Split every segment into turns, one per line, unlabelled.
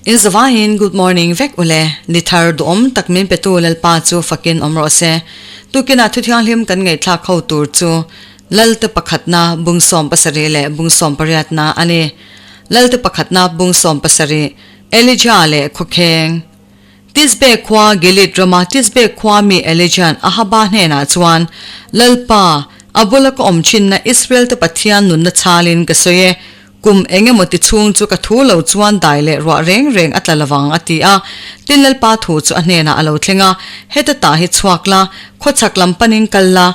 In zavaiin good morning vek ule, ni thar duhawm tak min petu Lalpa chu fakin awm rawh se. Tukinah thu thianghlim kan ngaihthlak ho tur chu Lalte pakhatna bung 17 leh bung 18na a ni. Lalte pakhatna bung 17, Elijah leh Khawkheng. Tisbe khua Gilead rama Tisbe khua mi Elija'n Ahaba hnenah chuan, Lalpa, a bula ka awm thinna Israel te Pathian nunna chhalin ka sawi e, Kum eng emaw ti chhung chu ka thu lo chuan dai leh ruah reng reng a tla lovang a ti a. Tin Lalpa thu chu a hnenah a lo thleng a, Heta tah hi chhuak la, khawchhak lam panin kal la,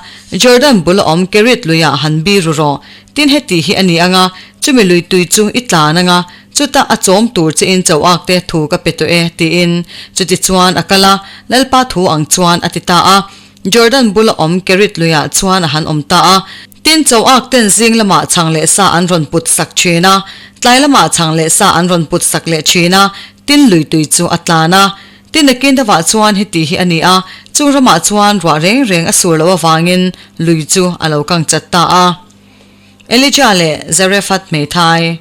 Jordan bul a awm Kerit luiah han bi ru rawh. Tin heti hi a ni ang a, chumi lui tui chu i tlan ang a, chuta a chawm tur che in cho ak te thu ka pe tawh e, tiin. Chutichuan a kal a, Lalpa thu ang chuan a ti ta a. Jordan bul a awm Kerit luiah chuan a han awm ta a. Tin, cho ak ten zing lamah chhang leh sa an rawn put sak thin a, tlai lamah chhang leh sa an rawn put sak leh thin a, tin lui tui chu a tlan a. Tin a kin deuhah chuan heti hi a ni a, chung ramah chuan ruah reng reng a sur loh avangin lui chu a lo kang chat ta a. Elijah leh Zarephath hmeithai.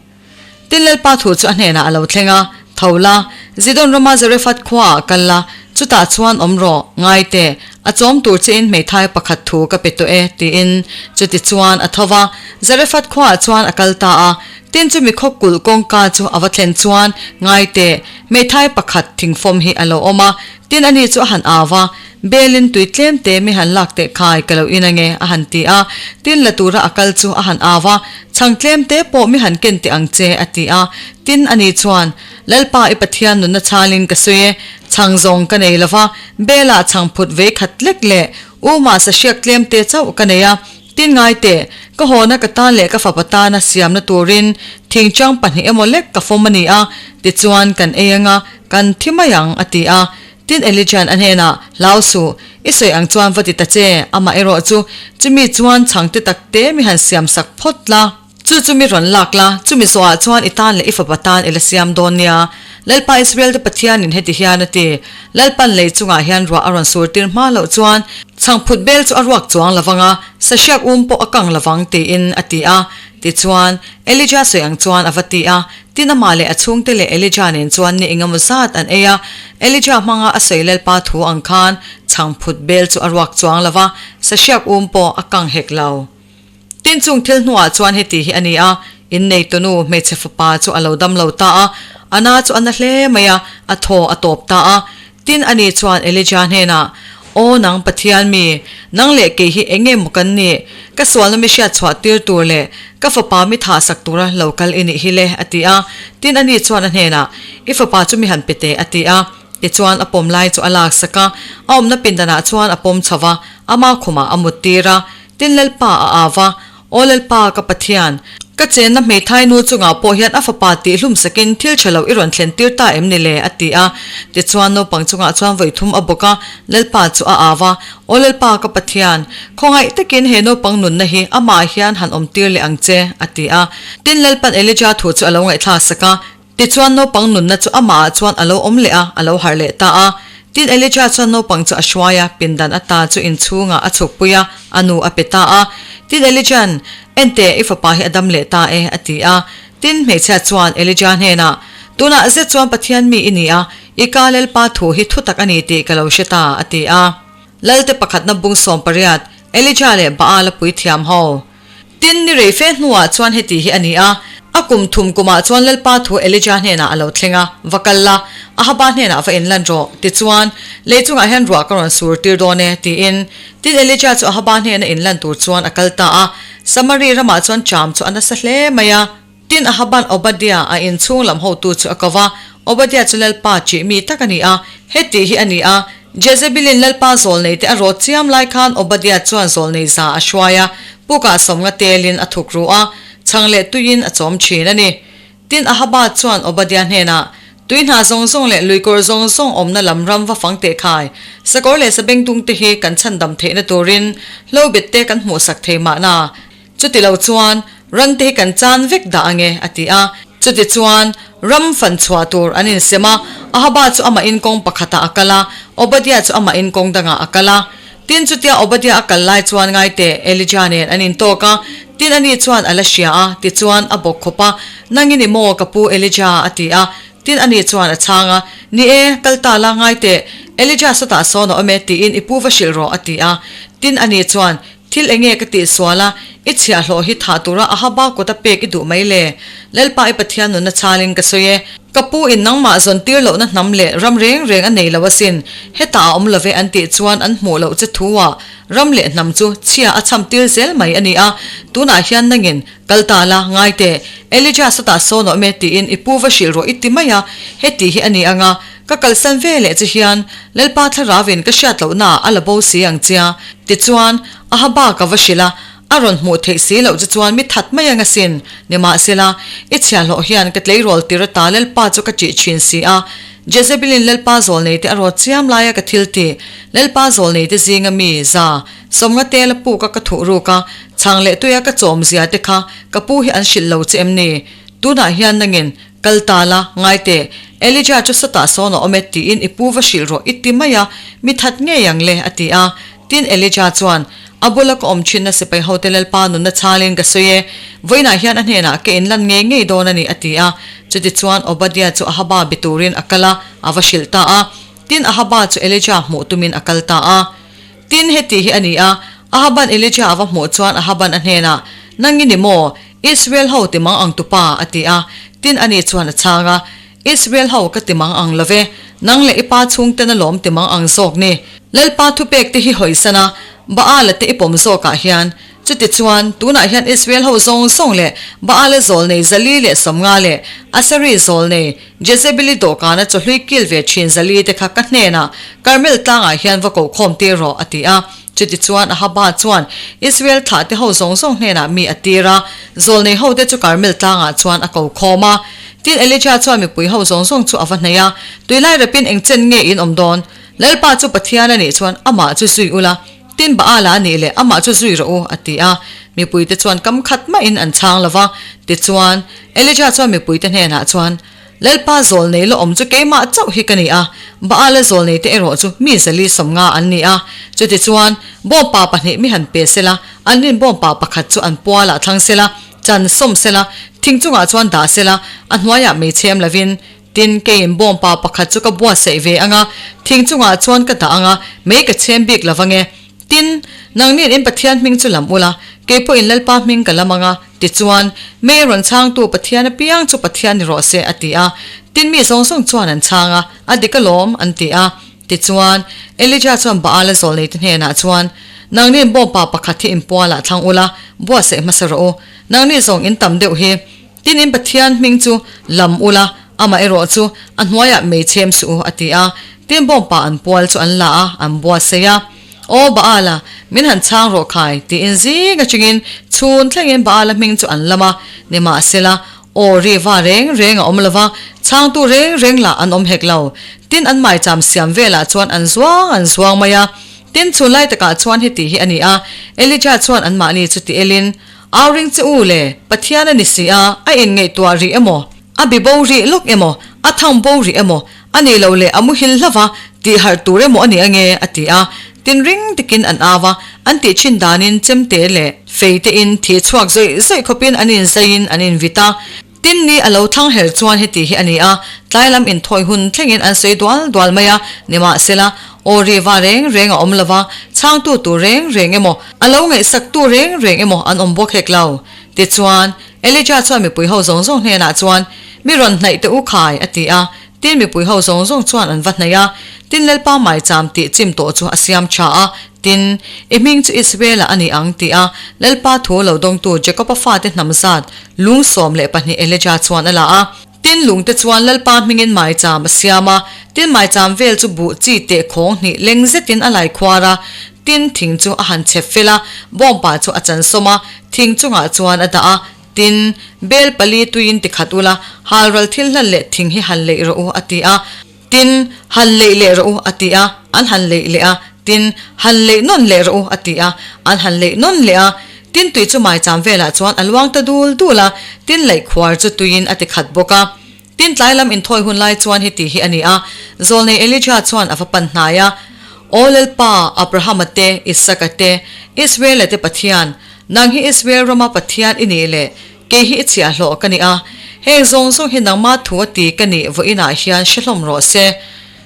Tin Lalpa thu chu a hnenah a lo thleng a, Tho la, Zidon rama Zarephath khuaah kal la, chutah chuan awm rawh, ngai teh, a chawm tur chein hmeithai pakhat thu ka pe tawh e, tiin. Chutichuan a tho va, Zarephath khuaah chuan a kal ta a. Tin chumi khaw kulh kawngka chu a va thlen chuan, Ngai teh, hmeithai pakhat thingfawm hi a lo awm a, tin ani chu a han au va, Belin tui tlem te mi han lak teh khai ka lo in ange a han ti a, tin la tura a kal chu a han au a, chhang tlem te pawh mi han ken teh ang che a ti a, tin ani chuan, Lalpa i Pathian nunna chhalin ka sawi e, chhang zawng ka nei lova, Bela chhang phut vei khat lek leh u mah sahriak tlem te chauh ka nei a, tin ngai teh, ka hawna ka tan leh ka fapa tana siamna turin thingchang pahnih emaw lek ka fawm a ni a, tichuan kan ei anga kan thi mai ang a ti a. Tin Elija'n a hnenah, Hlau suh, i sawi ang chuan va ti ta che, amah erawh chu chumi chuan chhangte takte mi han siam sak phawt la. Chu chu mi rawn lak la, chumi zawhah chuan i tan leh i fapa tan i la siam dawn nia. Lalpa Israel te Pathianin heti hian a ti, Lalpan lei chungah hian ruah a rawn sur tir hma loh chuan chhangphut bel chu a ruak chuang lovang a, sahriak um pawh a kang lovang, tiin a ti a. Tichuan, Elija sawi ang chuan a va ti a, Tin amah leh a chhungte leh Elijah nen chuan ni engemaw zat an ei a, Elijah hmanga a sawi Lalpa thu ang khan chhangphut bel chu a ruak chuang lo va, sahriak um pawh a kang hek lo. Tin chung thil hnuah chuan heti hi a ni a, innei tunu hmeichhe fapa chu a lo dam lo ta a, a na chu a na hle mai a, a thaw a tawp ta a. Tin ani chuan Elijah hnenah, Aw nang Pathian mi, nang leh kei hi eng nge maw kan nih? Ka sualna mi hriat chhuah tir tur leh ka fapa mi thah sak tura lo kal i nih hi le, a ti a. Tin ani chuan a hnenah, I fapa chu mi han pe teh, a ti a. Tichuan a pawm lai chu a lak sak a, a awmna pindanah chuan a pawm chho va, ama khumah a mut tir a. Tin Lalpa a au va, Aw Lalpa, ka Pathian, ka chenna hmeithai nu chungah pawh hian a fapa tih hlum sakin thil tha lo i rawn thlen tir ta em ni le? a ti a. Tichuan naupang chungah chuan vawi thum a bawk a, Lalpa chu a au a, Aw Lalpa, ka Pathian, khawngaih takin he naupang nunna hi amah hian han awm tir leh ang che, a ti a. Tin, Lalpan Elijah thu chu a lo ngaihthlak sak a. Tichuan naupang nunna chu amahah chuan a lo awm leh a, a lo harh leh ta a. Tin, Elijah chuan naupang chu a hruai a, pindan ata chu inchhungah a chhukpui a, a nu a pe ta a. Tin, Elija'n, Enteh, i fapa hi a dam leh ta e, a ti a. Tin, hmeichhia chuan Elijah hnenah, Tunah zet chuan Pathian mi i ni a, i ka Lalpa thu hi thutak a ni tih ka lo hre ta, a ti a. Lalte pakhatna bung 18, Elijah leh Baal a puithiam ho. Tin, ni rei fe hnuah chuan heti hi a ni a, a kum thum kumah chuan Lalpa thu Elijah hnenah a lo thleng a, Va kal la, Ahaba hnenah va inlan rawh, tichuan, lei chungah hian ruah ka rawn sur tir dawn e, tiin. Tin, Elijah chu Ahaba hnena inlan tur chuan a kal ta a, Samari ramah chuan ṭam chu a nasa hle mai a. Tin, Ahaban Obadiah a inchhung lam hotu chu a ko va, Obadiah chu Lalpa ṭih mi tak a ni a, heti hi a ni a, Jezebelin Lalpa zawlnei te a rawt chiam lai khan Obadiah chuan zawlnei za a hruai a, pukah sawmnga telin a thuk ru a, chhang leh tuiin a chawm ṭhin a ni. Tin, Ahaba chuan Obadiah hnenah, Tui hna zawng zawng leh luikawr zawng zawng awmna lam ram va fang teh khai, sakawr leh sabengtung te hi kan chhandam theihna turin hlobet te kan hmuhsak thei mahna, Chuti lo chuan ran te hi kan chan vek dah ange, a ti a. Chuti chuan ram fan chhuah tur an insem a, Ahaba chu amah in kawng pakhatah a kal a, Obadiah chu amah in kawng dangah a kal a. Tin chutia Obadiah a kal lai chuan ngai teh, Elijah nen an intawk a, tin ani chuan a la hria a, tichuan a bawk khawp a, Nangin i maw ka pu Elijah? a ti a. Tin, ani chuan a chhang a, Ni e, kal ta la, ngai teh, Elijah sawtah sawn a awm e, tiin i pu va hrilh rawh, a ti a. Tin, ani chuan, Thil enge ka tih sual a, i chhiahhlawh hi thah tura Ahaba kut a pek i duh mai le? Lalpa i Pathian nunna chhalin ka sawi e. Ka pu in nangmah zawn tir lohna hnam leh ram reng reng a nei lo asin, hetah a awm love an tih chuan an hmuh loh che thu ah ram leh hnam chu chhia a chham tir zel mai a ni a, tunah hian nangin kal ta la, ngai teh, Elijah sawtah sawn awm e tiin i pu va hrilh rawh i ti mai a, heti hi a ni ang a, ka kalsan ve leh che hian Lalpa thlarauin ka hriat lohnaah a la bo si ang chia, tichuan Ahaba ka va hrilh a, A rawn hmuh theih si loh che chuan mi that mai ang asin. Nimahsela, i chhiahhlawh hian ka tleirawl tir ata Lalpa chu ka ṭih ṭhin si a. Jezebelin Lalpa zawlneite a rawt chiam laia ka thil tih, Lalpa zawlneite zinga mi, za, sawmnga tela puka ka thuh ruk a, chhang leh tuia ka chawm zia te kha ka pu hi an hrilh lo che em ni? Tunah hian nangin, Kal ta la, ngai teh, Elijah chu sawtah sawn a awm e tiin i pu va hrilh rawh i ti mai a, mi that ngei ang le, a ti a. Tin, Elijah chuan, A bula ka awm thinna sipai hote Lalpa nunna chhalin ka sawi e, vawiinah hian a hnenah ka inlan ngei ngei dawn a ni, a ti a. Chutichuan Obadiah chu Ahaba be turin a kal a, a va hrilh ta a. Tin, Ahaba chu Elijah hmuh tumin a kal ta a. Tin, heti hi a ni a, Ahaban Elijah a va hmuh chuan Ahaban a hnenah, Nang i ni maw? Israel ho ti mang ang tupa, a ti a. Tin, ani chuan a chhang a, Israel ho ka ti mang ang lo ve, nang leh i pa chhungten alawm ti mang ang zawk ni. Lalpa thupek te hi hawisan a, Baala te i pawm zawkah hian. Chutichuan, tunah hian Israel ho zawng zawng leh Baala zawlnei Zali leh 50 leh Asari zawlnei Jezebeli dawhkana chawhlui kil ve thin Zali te kha ka hnenah Karmel tlangah hian va kohkhawm tir rawh, a ti a. Chutichuan Ahaba chuan Israel thlahte ho zawng zawng hnenah mi a tir a, zawlnei hote chu Karmel tlangah chuan a ko khawm a. Tin, Elijah chuan mipui ho zawng zawng chu a va hnaih a, Tuilai rapin eng chen nge in awm dawn? Lalpa chu Pathian a nih chuan amah chu zui ula, tin Baala a nih leh amah chu zui rawh u, a ti a. Mipuite chuan kam khat mahin an chhang lo va. Tichuan, Elijah chuan mipuite hnenah chuan, Lalpa zawlnei la awm chu keimah chauh hi ka ni a, Baala zawlneite erawh chu mi zali 50 an ni a. Chutichuan, bawmpa pahnih mi han pe sela, an rin bawmpa pakhat chu an pualah thlang sela, chan sawm sela, thing chungah chuan dah sela, a hnuaiah mei chhem lovin, tin, keiin bawmpa pakhat chu ka buatsaih ve ang a, thing chungah chuan ka dah ang a, mei ka chhem bik lo vang e. Tin, nangni'n in Pathian hming chu lam ula, kei pawhin Lalpa hming ka lam ang a, tichuan, mei rawn chhangtu Pathian apiang chu Pathian ni rawh se, a ti a. Tin, mi zawng zawng chuan an chhang a, A dik alawm, an ti a. Tichuan, Elijah chuan Baala zawlneite hnenah chuan, Nangni'n bawmpa pakhat hi inpualah thlang ula, buatsaih hmasa rawh u. Nangni zawng in tam deuh hi. Tin, in Pathian hming chu lam ula, amah erawh chu a hnuaiah mei chhem suh u, a ti a. Tin, bawmpa an pual chu an la a, an buatsaih a. Aw Baala, min han chhang rawh khai, tiin zing atangin chhun thlengin Baala hming chu an lam a. Nimahsela, aw ri va reng reng a awm lo va, chhangtu reng reng lah an awm hek lo. Tin, an maicham siam velah chuan an zuang an zuang mai a. Tin, chhun lai takah chuan heti hi a ni a, Elijah chuan anmahni chu ti elin, Au ring che u le, Pathian a ni si a, a inngaihtuah rih emaw? A bi bo rih lawk emaw, a thang bo rih emaw, a nih loh leh a muhil hlauh va, tih harh tur emaw a ni ange, a ti a. Tin ring takin an au a, an tih thin danin chemte leh fei tein thih chhuak zawih zawih khawpin an inzaiin an invit a. Tin ni a lo thlang her chuan heti hi a ni a, tlai lam inthawi hun thlengin an sawi dual dual mai a, nimahsela, aw ri va reng reng a awm lo va, chhangtu tur reng reng emaw, a lo ngaihsaktu reng reng emaw an awm bawk hek lo. Tichuan, Elijah chuan mipui ho zawng zawng hnenah chuan, Mi rawn hnaih teh u khai, a ti a. Tin, mipui ho zawng zawng chuan an va hnaih a. Tin, Lalpa maicham tih chim tawh chu a siam tha a. Tin, I hming chu Israel-ah a ni ang, ti a. Lalpa thu lo dawngtu Jakob-a fate hnam zat lung 12 Elijah chuan a la a. Tin, lungte chuan Lalpa hmingin maicham a siam a. Tin, maicham vel chu buh chi teh khawng hnih leng zetin a lai khuar a. Tin, thing chu a han chep fel a, bawngpa chu a chansawm a, thing chungah chuan a dah a. Tin, bel pali tuiin ti khat ula, halral thil hlan leh thing hi han leih rawh u, a ti a. Tin, han leih leh rawh u, a ti a, an han leih leh a. Tin, han leih nawn leh rawh u, a ti a, an han leih nawn leh a. Tin, tui chu maicham velah chuan a luang ta dul dul a, tin laihkhuar chu tuiin a ti khat bawk a. Tin, tlai lam inthawi hun lai chuan heti hi a ni a, Zawlnei Elijah chuan a va pan hnai a, Aw Lalpa, Abrahama te, Isaka te, Israela te Pathian, nang hi Israel rama Pathian i nih leh kei hi i chhiahhlawh ka ni a. Heng zawng zawng hi nangma thu a ti ka nih vawiinah hian hre hlawm rawh se.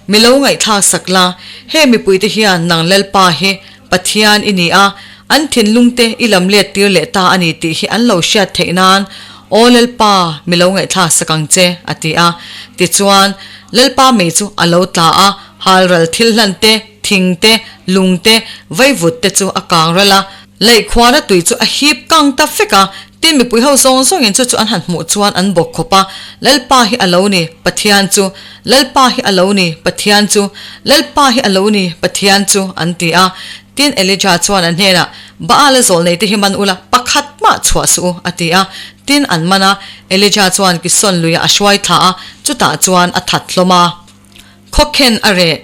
Mi lo ngaihthlak sak la, heng mipuite hian nang Lalpa hi Pathian i ni a, an thinlungte i lam let tir leh ta a ni tih hi an lo hriat theih nan, Aw Lalpa, mi lo ngaihthlak sak ang che, a ti a. Tichuan, Lalpa mei chu a lo tla a, halral thil hlan te, thing te, lung te, vaivut te chu a kang ral a. Laihkhuara tui chu a hip kang ta vek a, tin mipui ho zawng zawngin chu chu an han hmuh chuan an bawk khawp a, Lalpa hi a lo ni, Pathian chu, Lalpa hi a lo ni, Pathian chu, Lalpa hi a lo ni, Pathian chu, an ti a. Tin, Elijah chuan an hnenah, Baal-a zawlnei te hi man ula, pakhat mah chhuah suh u, a ti a. Tin, an man a, Elijah chuan Kison luiah a hruai thla a, chutah chuan a that hlawm a. Khawkhen a reh.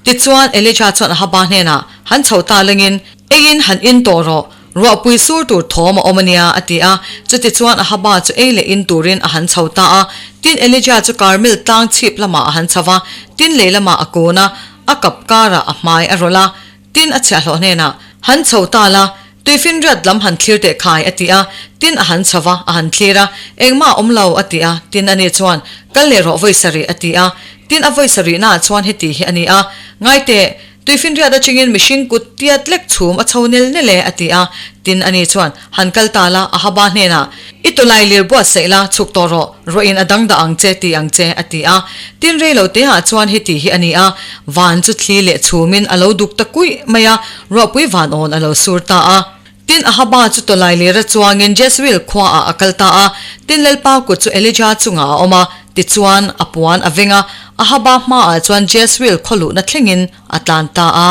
Tichuan, Elijah chuan Ahaba hnenah, Han chho ta lengin, eiin han in tawh rawh, ruahpui sur tur thawm a awm a nia, a ti a. Chutichuan Ahaba chu ei leh in turin a han chho ta a. Tin, Elijah chu Karmel tlang chhip lamah a han chho va, tin lei lamah a kun a, a kap karah a hmai a rawlh a. Tin, a chhiahhlawh hnenah, Han chho ta la, tuifinriat lam han thlir teh khai, a ti a. Tin, a han chho va, a han thlir a, Engmah a awm lo, a ti a. Tin, ani chuan, Kal leh rawh vawi sarih, a ti a. Tin, a vawi sarihnaah chuan heti hi a ni a, Ngai teh, tuifinriat atangin mihring kut tiat lek chhum a chho nel nel e, a ti a. Tin, ani chuan, Han kal ta la, Ahaba hnenah, I tawlai lir buatsaih la, chhuk tawh rawh, ruahin a dang dah ang che, ti ang che, a ti a. Tin rei lo teah chuan heti hi a ni a, van chu thli leh chhumin a lo duk ta kuih mai a, ruahpui van awn a lo sur ta a. Tin Ahaba chu tawlai lira chuangin Jezreel khuaah a kal ta a, tin Lalpa kut chu Elijah chungah a awm a, tichuan a puan a veng a, Ahaba hmaah chuan Jezreel khaw luhna thlengin a tlan ta a.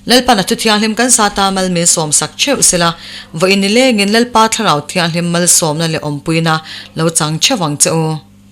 Lalpan a thu thianghlim kan sa ta mal min sawmsak theuh sela, vawiin ni lengin Lalpa Thlarau Thianghlim malsawmna leh awmpuina lo chang theuh ang che u.